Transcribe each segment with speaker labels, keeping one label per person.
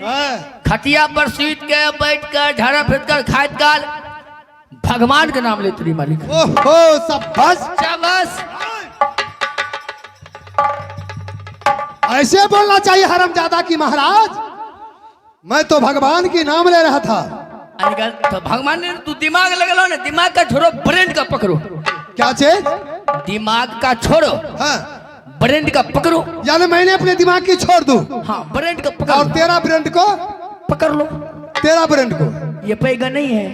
Speaker 1: हाँ।
Speaker 2: खटिया पर सूत के बैठ कर झाड़ा फेंक कर खाइत काल भगवान के नाम लेते रही मालिक।
Speaker 1: ओहो शाबाश।
Speaker 2: शाबाश।
Speaker 1: ऐसे बोलना चाहिए हरामजादा की महाराज मैं तो भगवान की नाम ले रहा था।
Speaker 2: अरे तो भगवान ने तू दिमाग लगलो ना, दिमाग का छोड़ो, ब्रेन का पकड़ो।
Speaker 1: क्या चीज?
Speaker 2: दिमाग का छोड़ो।
Speaker 1: हाँ।
Speaker 2: ब्रेन का पकड़ो।
Speaker 1: यानी मैंने अपने दिमाग की छोड़ दूं।
Speaker 2: हाँ, ब्रेन का पकड़।
Speaker 1: और तेरा ब्रेंड को
Speaker 2: पकड़ लो।
Speaker 1: तेरा ब्रेंड को।
Speaker 2: ये बैगन नहीं है,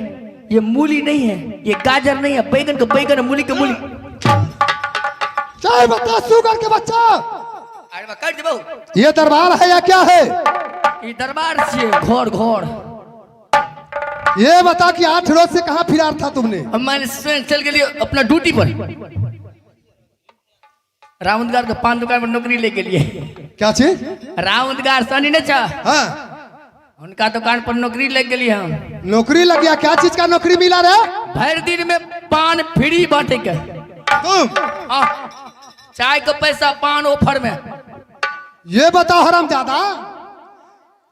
Speaker 2: ये मूली नहीं है, ये गाजर नहीं है, बैगन का बैगन है, मूली का मूली।
Speaker 1: चाय बता सुगर के बच्चा।
Speaker 2: अरे बा, कर देबो।
Speaker 1: ये दरबार है या क्या है?
Speaker 2: ई दरबार छियै, घर घर।
Speaker 1: ये बता कि 8 रोज से कहाँ फिरार था तुमने?
Speaker 2: हम मैंने स्वयं चल के लिए अपना ड्यूटी पर, राउंदगार के पान दुकान पर नौकरी लेके लिए।
Speaker 1: क्या चीज?
Speaker 2: राउंदगार सनी नहीं छा?
Speaker 1: हाँ।
Speaker 2: उनका दुकान पर नौकरी लग गेली हम।
Speaker 1: नौकरी लग गया? क्या चीज का नौकरी मिला रे?
Speaker 2: भर दिन में पान फ्री बांटे के।
Speaker 1: तुम?
Speaker 2: हाँ, चाय का पैसा पान ऑफर में।
Speaker 1: ये बताओ हरामजादा,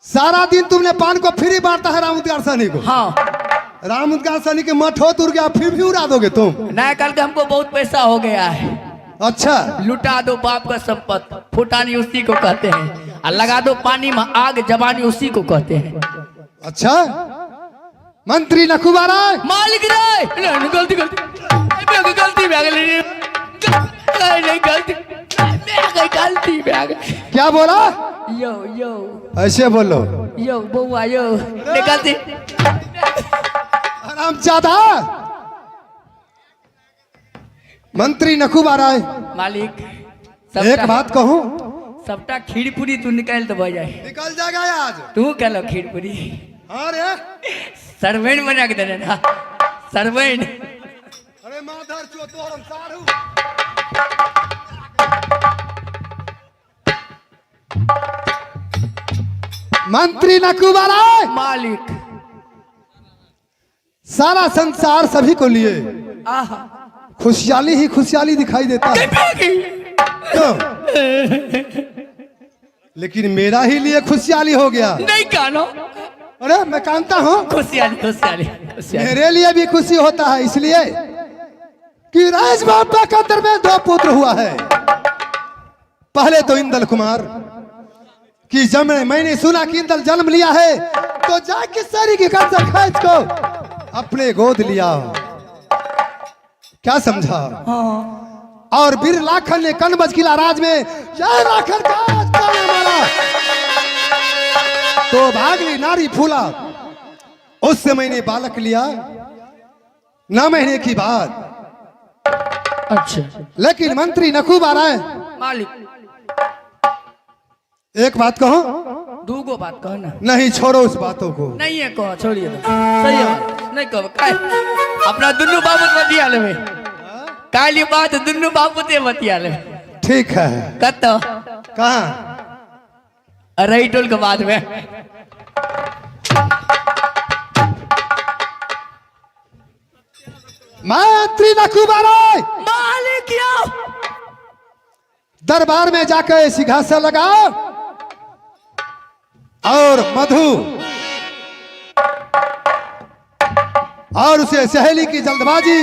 Speaker 1: सारा दिन तुमने पान को फ्री बांटता है राम उद्गार सनी को?
Speaker 2: हाँ।
Speaker 1: राम उद्गार सनी के मठ हो तुर गया, फिर भी उड़ा दोगे तुम?
Speaker 2: नया कल के हमको बहुत पैसा हो गया है।
Speaker 1: अच्छा।
Speaker 2: लुटा दो बाप का संपत्ति, फुटानी उसी को कहते हैं, और लगा दो पानी में आग, जवानी उसी को कहते हैं।
Speaker 1: अच्छा मंत्री नकुबारा।
Speaker 2: मालिक रे, नहीं, गलती गलती मैं गलती में आ गई, नहीं नहीं गलती मैं आ गई, गलती में आ गई।
Speaker 1: क्या बोला?
Speaker 2: यो यो।
Speaker 1: ऐसे बोलो।
Speaker 2: यो बउआ यो, नहीं गलती।
Speaker 1: हरामजादा मंत्री नकुबारा।
Speaker 2: मालिक।
Speaker 1: एक बात कहूं?
Speaker 2: सबटा खीर पूरी तू निकाल दे जाए।
Speaker 1: निकल जाएगा आज।
Speaker 2: तू कहलो खीर पूरी।
Speaker 1: अरे।
Speaker 2: सरवैन बना के देने ना, सरवैन।
Speaker 1: अरे माधर चो तोहर हम साढ़ू। मंत्री नकुबारा।
Speaker 2: मालिक।
Speaker 1: सारा संसार सभी को लिए
Speaker 2: आहा।
Speaker 1: खुशहाली ही खुशहाली दिखाई देता है तो, लेकिन मेरा ही लिए खुशहाली हो गया।
Speaker 2: नहीं कानो।
Speaker 1: अरे मैं कानता हूँ।
Speaker 2: खुशहाली खुशहाली खुशहाली।
Speaker 1: मेरे लिए भी खुशी होता है, इसलिए कि राज बाबा के अंदर में 2 पुत्र हुआ है। पहले तो इंदल कुमार कि जब मैंने सुना कि इंदल जन्म लिया है तो जाके सारी की कंसर खींच को अपने गोद लिया। क्या समझा?
Speaker 2: हाँ।
Speaker 1: और वीर लाखन ने कनबज किला राज में जय लाखन का ताना मारा तो भागली नारी फूला, उससे मैंने बालक लिया 9 महीने की बाद।
Speaker 2: अच्छा।
Speaker 1: लेकिन मंत्री नकुबारा।
Speaker 2: मालिक।
Speaker 1: एक बात कहो।
Speaker 2: दूगो बात कहो ना।
Speaker 1: नहीं, छोड़ो उस बातों को।
Speaker 2: नहीं है कहो, छोड़िए तो सही है, नहीं कहो काय अपना दुनू बाबू बतिया लेबे, काली बात दुनू बाबू ते बतिया लेबे।
Speaker 1: ठीक है।
Speaker 2: कतो?
Speaker 1: कहाँ?
Speaker 2: अरई टोल के बाद में।
Speaker 1: मंत्री नकुबारा।
Speaker 2: मालिक यो।
Speaker 1: दरबार में जाकर सिंहासन लगाओ और मधु और उसे सहेली की जल्दबाजी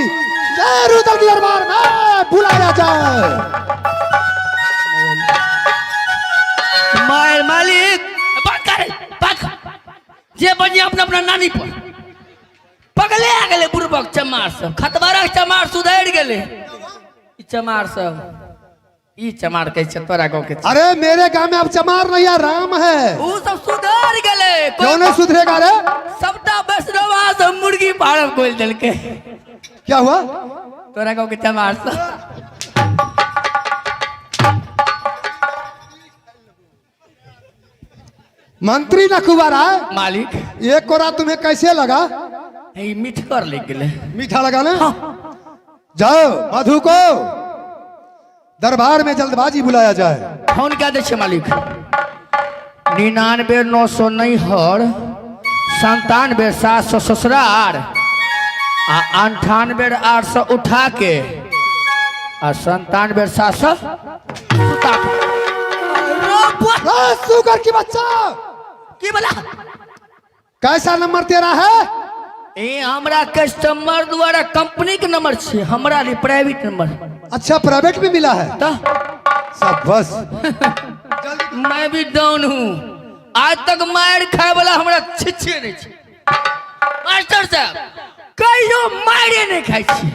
Speaker 1: जय रुद्र दरबार में बुलाया जाए।
Speaker 2: मार मालिक बात कर, बात कर। जे बनिया अपना अपना नानी पर पगले आ गेले, बुड़बक चमार सब खतबारा चमार सुधरि गेले। ई चमार सब ई चमार कहै छै तोरा गाँव के?
Speaker 1: अरे मेरे गांव में अब चमार नहीं है, राम है।
Speaker 2: ऊ सब सुधरि गेले।
Speaker 1: क्यों नहीं सुधरेगा रे?
Speaker 2: सबटा वैष्णवा सब मुर्गी फार्म खोलि देलकै।
Speaker 1: क्या हुआ?
Speaker 2: तोरा गाँव के चमार सब।
Speaker 1: मंत्री नकुबारा।
Speaker 2: मालिक।
Speaker 1: एक कोरा तुम्हें कैसे लगा?
Speaker 2: ई मीठ कर ले गेले।
Speaker 1: मीठा लगा ना?
Speaker 2: हाँ।
Speaker 1: जाओ, मधु को दरबार में जल्दबाजी बुलाया जाए।
Speaker 2: फोन क्या दै छै मालिक? 99 900 नैहर, 97 700 ससुरार, आ 98 800 उठा के आ 97 700 सुता के।
Speaker 1: सुगर की बच्चा।
Speaker 2: की बोला?
Speaker 1: कैसा नंबर तेरा है?
Speaker 2: ए हमरा कस्टमर द्वारा कंपनी के नंबर छै, हमरा नहीं, प्राइवेट नंबर।
Speaker 1: अच्छा, प्राइवेट भी मिला है?
Speaker 2: तो
Speaker 1: सब बस।
Speaker 2: मैं भी डाउन हूँ। आज तक मार खाए वाला हमरा छिछे नहीं छै मास्टर साहब, कहियो मारे नहीं खाइ छी।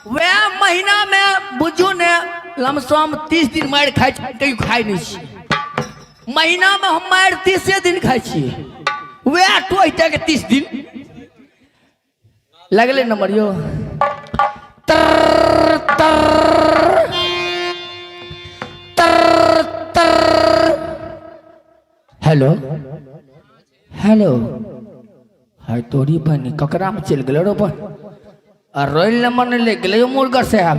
Speaker 2: वएह महीना में बुझू ने लमसम 30 दिन मारि खाइ छी, कहियो खाइ नहीं छी। महीना में हम मारि 30 दिन खाइ छी, वएह टोहि के 30 दिन लगले नंबर यो। तर तर तर तर। हेलो हेलो, हाय तोरी बनी, ककरा में चलि गेलै रो बन? आ रोल नंबर नहि लागि गेलै यौ मुर्गर साहब,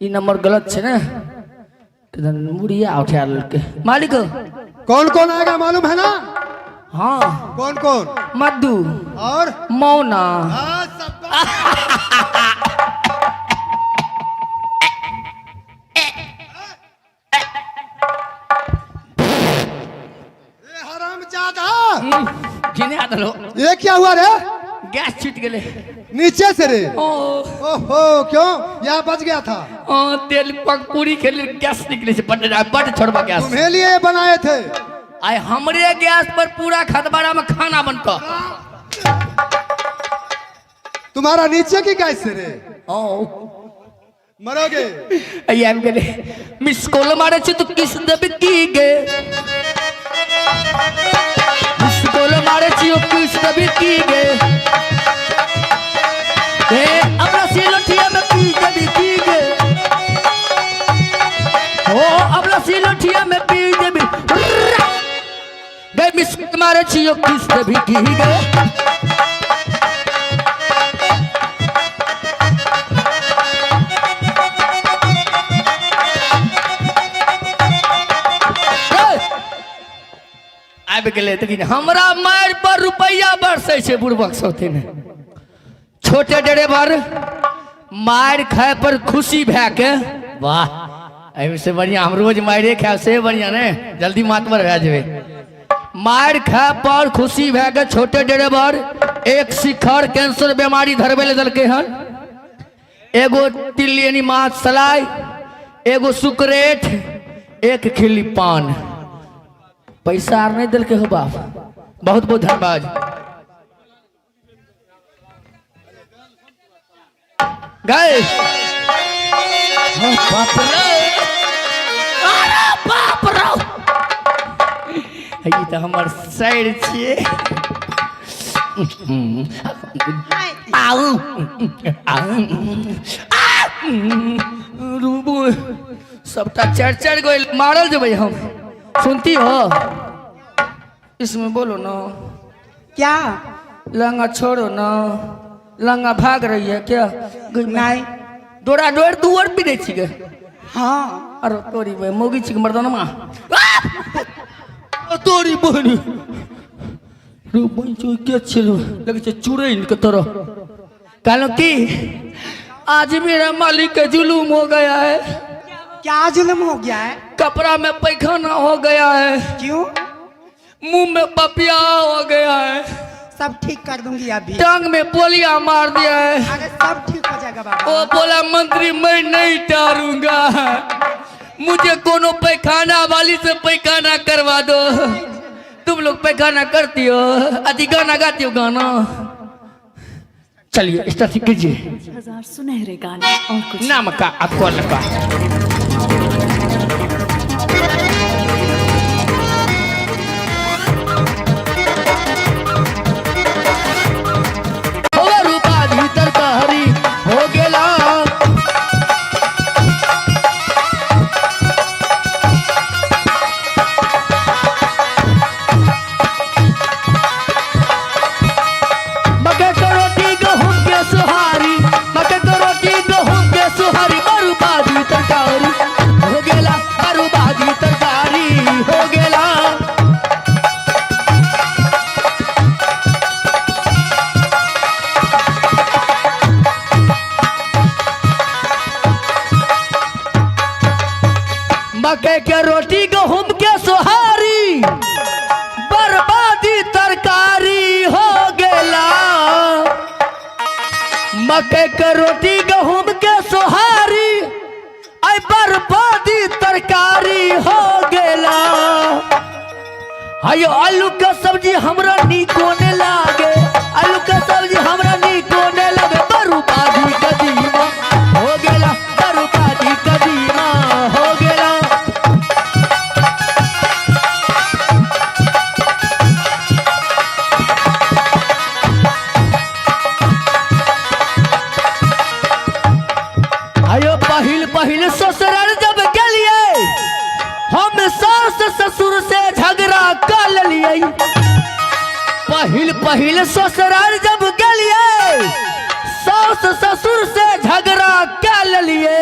Speaker 2: ई नंबर गलत छै ने, मुड़िया उठा लेलकै मालिक।
Speaker 1: कौन कौन आएगा मालूम है ना?
Speaker 2: हाँ।
Speaker 1: कौन कौन?
Speaker 2: मधु।
Speaker 1: और?
Speaker 2: मौना।
Speaker 1: हाँ, सब। हरामजादा!
Speaker 2: घिना देलो।
Speaker 1: ये क्या हुआ रे?
Speaker 2: गैस छूट गेलै।
Speaker 1: नीचे से रे?
Speaker 2: ओ।
Speaker 1: ओहो, क्यों, यहाँ बच गया था?
Speaker 2: ओ तेल पक पूरी खेले गैस निकले छै, बड्ड बड्ड छोड़बा गैस।
Speaker 1: तुम्हें लिए बनाए थे।
Speaker 2: आइ हमरे गैस पर पूरा खतबारा में खाना बनतो।
Speaker 1: तुम्हारा नीचे की गैस से रे?
Speaker 2: ओ।
Speaker 1: मरोगे।
Speaker 2: आबि गेलै। मिस कॉल मारे छी तू किस देबी की गे? मिस कॉल मारे छी ओ किस देबी की गे? ए अपना सिलोठिया में पी देबी की गे? ओ अपना सिलोठिया में पी देबी गे? मिस मारे छी ओ किस देबी की गे? आबि गेलै। लेकिन हमरा मारि पर रुपैआ बरसै छै बुड़बक सौतीन। छोटे ड्राइवर मारि खाय पर खुशी भए के, वाह, एहिसँ बढ़िआँ हम रोज मारिए खायब से बढ़िआँ ने, जल्दी मातबर भए जेबै। मारि खाय पर खुशी भए के छोटे ड्राइवर एक शिखर कैंसर बीमारी धरबै लए देलकै हन। एगो तिल माछ सलाइ, एगो सुकरेट, एक खिल्ली पान। पैसा आर नहीं देलकै हो बाप। बहुत बहुत धन्यवाद। गए। बाप रे, अरे बाप रे, ई तऽ हमर सैर छियै। आउ आउ रूबू, सबटा चारि चारि गो मारल जेबै हम। सुनती हो? इसमें बोलो ना।
Speaker 3: क्या?
Speaker 2: लहंगा छोड़ो ना, लहंगा भाग रही है क्या?
Speaker 3: नहीं।
Speaker 2: डोरा डोर दुअर भी दै छिकै?
Speaker 3: हाँ।
Speaker 2: अरे तोरी बे, मौगी छिक मर्दानमा तोरी बहनी रू बहन चो के छिलो लगे छै चुड़ैल के तरह। कहलहुँ की आज मेरा मालिक के जुलूम हो गया है।
Speaker 3: क्या जुल्म हो गया है?
Speaker 2: कपड़ा में पैखाना हो गया है।
Speaker 3: क्यों?
Speaker 2: मुंह में पपिया हो गया है।
Speaker 3: सब ठीक कर दूंगी अभी।
Speaker 2: टांग में पोलिया मार दिया है।
Speaker 3: अरे सब ठीक हो जाएगा बाबा।
Speaker 2: ओ बोला, मंत्री मैं नहीं टारूंगा, मुझे कोनो पैखाना वाली से पैखाना करवा दो। तुम लोग पैखाना करती हो, अति गाना गाती हो गाना। चलिए स्टार्ट कीजिए।
Speaker 4: हजार सुनहरे गाने और कुछ
Speaker 2: नाम का अकल का। हो रूपा भीतर कहरी हो गेला। मक्के के रोटी गहूम के सुहारी, मक्के के रोटी गहूम के सुहारी, बरू बाजी तरकारी। मकई के रोटी गहूम के सोहारी, आई बर्बादी तरकारी हो गेला। आयो आलू के सब्जी हमरा नीको ने लागे, आलू के सब्जी हमरा नीको ने लागे, बर्बादी कदीमा हो गेला, बर्बादी कदीमा हो गेला। आयो पहिल पहिल ससुराल जब गेलिए, हम सास ससुर से झगड़ा कर लेलिए। पहिल पहिल ससुराल जब गेलिए, सास ससुर से झगड़ा कर लेलिए।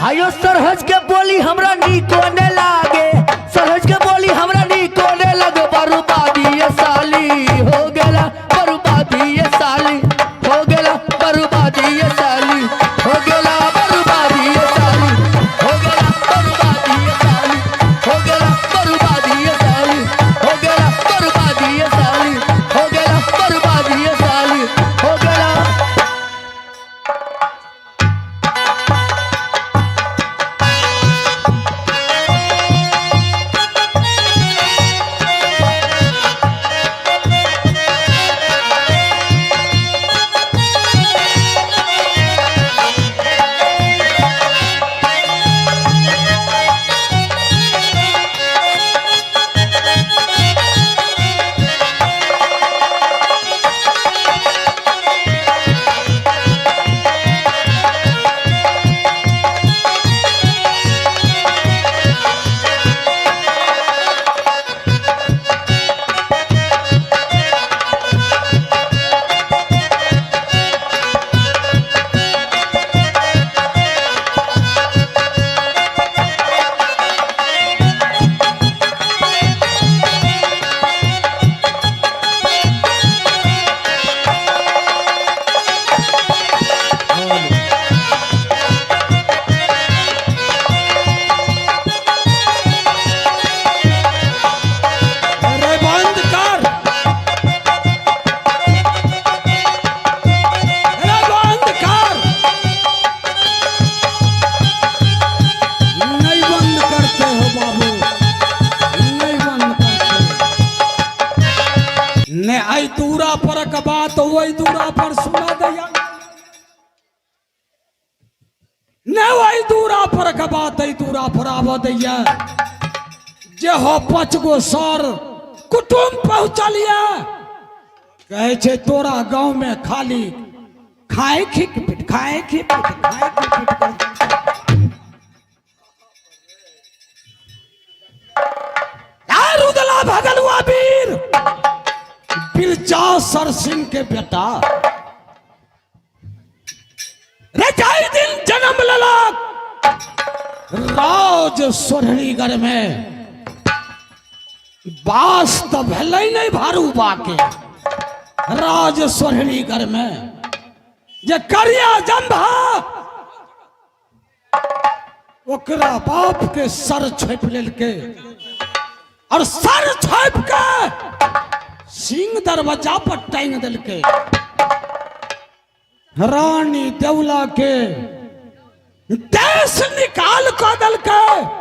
Speaker 2: आयो सरहज के बोली हमरा नीको ने लागे, सरहज के बोली हमरा नीको ने लगे, बर्बादी ये साली हो गेला, बर्बादी ये साली हो गेला, बर्बादी ये साली हो गेला, बर्बादी ये साली हो गेला, बर्बादी ये साली हो गेला, बर्बादी ये साली हो गेला, बर्बादी ये साली हो गेला, बर्बादी ये साली हो गेला।
Speaker 5: अरे बंद कर, अरे बंद कर, नहीं बंद करते हो बाबू, नहीं बंद करते। ने आई दूरा पर के बात वही दूरा पर सुना दैया, ने वही दूरा पर के बात आई दूरा पर आब दैया। जे हो 5 गो सर कुटुम्ब पहुँचलिए, कहै छै तोरा गांव में खाली खाए खिक पिट, खाए खिक पिट, खाए खिक पिट कर। रुदला भगलुआ वीर बिरजा सर सिंह के बेटा रे जाहि दिन जन्म लेलक राज सोहरीगढ़ में, बास तो भेलै नहीं भारूबा के राज सोहरीगढ़ में, जे करिया जंभा ओकरा बाप के सर छोपि लेलकै और सर छोपि के सिंह दरवाजा पर टांग देलकै। रानी देवला के देश निकाल कऽ देलकै।